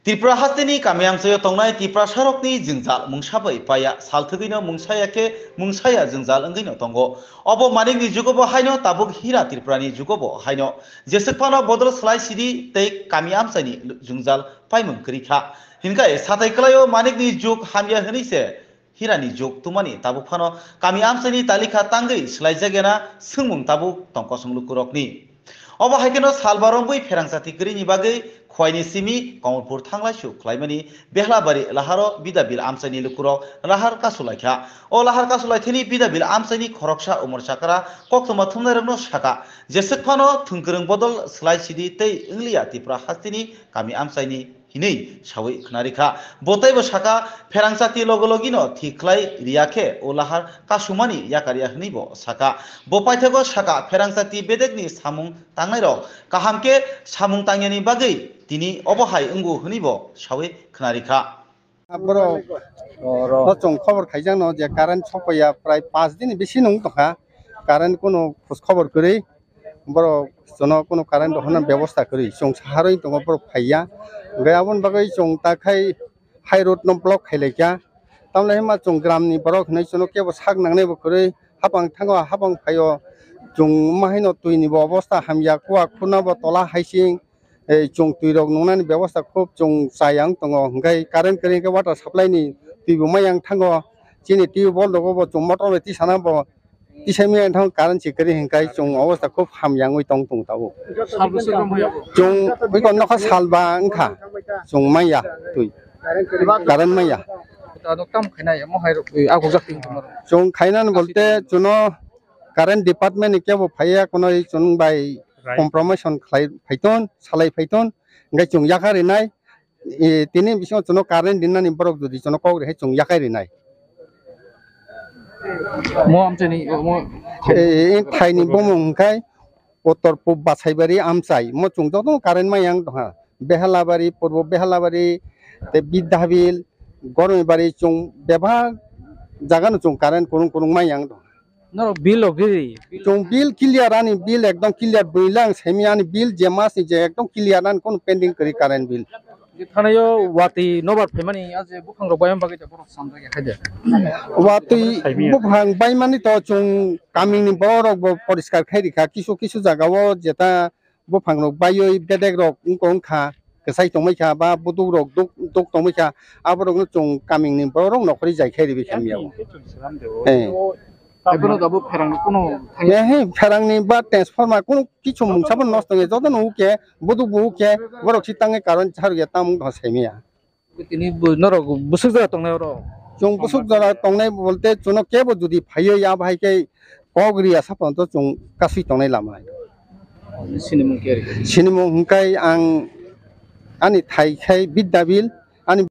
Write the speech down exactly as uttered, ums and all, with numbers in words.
Tripura hasteni kami amchaio tongnai Tiprasarokni jwngjal mungsa bai paiya, sal thwgwino mungsaya khe mungsaya jwngjal wngwino tongo. Obo manikni jugobo haino tabuk Hira Tripurani jugobo haino jeswk phano bodol slai sidi tei kami amchaini jwngjal paimung kwrwi kha. Hinkhai satai kwlaio manikni jug hamya hwnwi se Hirani jug tumani tabuk phano kami amchaini talikha tangwi swlaijakya na swngmung tabuk tong kosong lukurokni. Obo hai kheno sal barongwi pherang chati kwrwini bagwi Khwaini simi Komolpur thanglaisu khlaimani Behlabari laharo Bidabil amchaini lukurok lahar kasulaikha. O lahar kasulaithani Bidabil amchaini khoroksa Umar Chakra koktwma thumnairokno saka, jeswk phano thwngkwrwng bodol slai sidi tei wngliya Tripura hasteni kami amchaini hinwi sawi khwnarikha. Bo teibo saka, pherang chati logo logino thik khlai riya khe o lahar kasumani yakarya hwnwi bo saka. Bo paithago saka, pherang chati bedekni samung tangnairok kaham khe samung tangyani bagwi tini obo hai wngo hwnwi bo sawi khwnarikha. Borok no chwng khobor khaijakno je current sokpaiya prai panch din bisi nung tongkha, current kunu khos khobor kwrwi. Borok chwngno kunu current rohorna bebosta kwrwi, chwng saharwi tongo, borok phaiya. Hwnkhe aboni bagwi chwng ta khai high road no block khailaikha. Tamoni hwnba chwng gramni borok hinwi chwngno kebo sak nangnai bo kwrwi, hapang thango hapang phaio. Chwng ma haino twini bo obosta hamya, kuwa khuna bo tola haising. Ei chwng twirok nungnani bebosta khub chwng chayang tongo, hwnkhe current kwrwi hwnkhe water supply ni twi bo mayang thango. Chini tubewell rogo bo chwng motor bai tisana bo tisai maya thang current si kwrwi hwnkhe chwng obosta khub hamya wngwi tong tong tabuk. Sal bwswk rom haiya bo? Chwng oi kon nokha salba wngkha chwng maya twi, current maya. Ano tam khainai mo hai rok, eh, aguk jak ting tongma rok. Chwng khainani bolte chwngno current department ni kebo phaiya, kono chwng bai Right. Compromise khlai phaiton, salai phaiton, hwnkhe chwng yakarwi nai. E, tini bisingo chwngno current rinani borok jodi chwngno kok rihai chwng yakai rinai. Mo amchaini, mo E, e, thaini bumung hwnkhe Uttor Pub Basaibari amchai, mo chwng jotono current mayang tongha. Behalabari, Purbo Behalabari, tei Bidyabil, Gormibari chwng bebak jagano chwng current kwrwng kwrwng mayang tongha. Norok bill rok riri? Chwng bill clear, ani bill ekdom clear, bwrwi lang semi ani bill je mas ni je ekdom clear, ani kono pending kwrwi current bill. Je thanayo watwi nobar phaimani a je buphang rok bayam bagwi da borok samjak ya khaide. Watwi buphang baimani to chwng kamini borok bo poriskar khai rikha, kisu kisu jaga o jeta buphang rok baiwi bedek rok wngkha wngkha, kwchai tongmai kha ba buduk rok duk duk tongmai kha, aborok no chwng kamini borok nokhorwi jai khai ribi khamya o. Eh. Ebono dabo pherang kuno thangya. Eh, he, pherangni ba transformer kuno kichu mungsa bo nosto ya, joto no uke, buduk bo uke, borok si tange karon charya tamung tho saimaya. Tini bo norok busuk jora tongnai oro? Chwng busuk jora tongnai bolte chwngno kebo jodi phaiwi ya bahai khe kok riya saponto chwng kasui tongnai lama. Sinimung khe? Sinimung hwnkhe ang ani thai khai Bidyabil,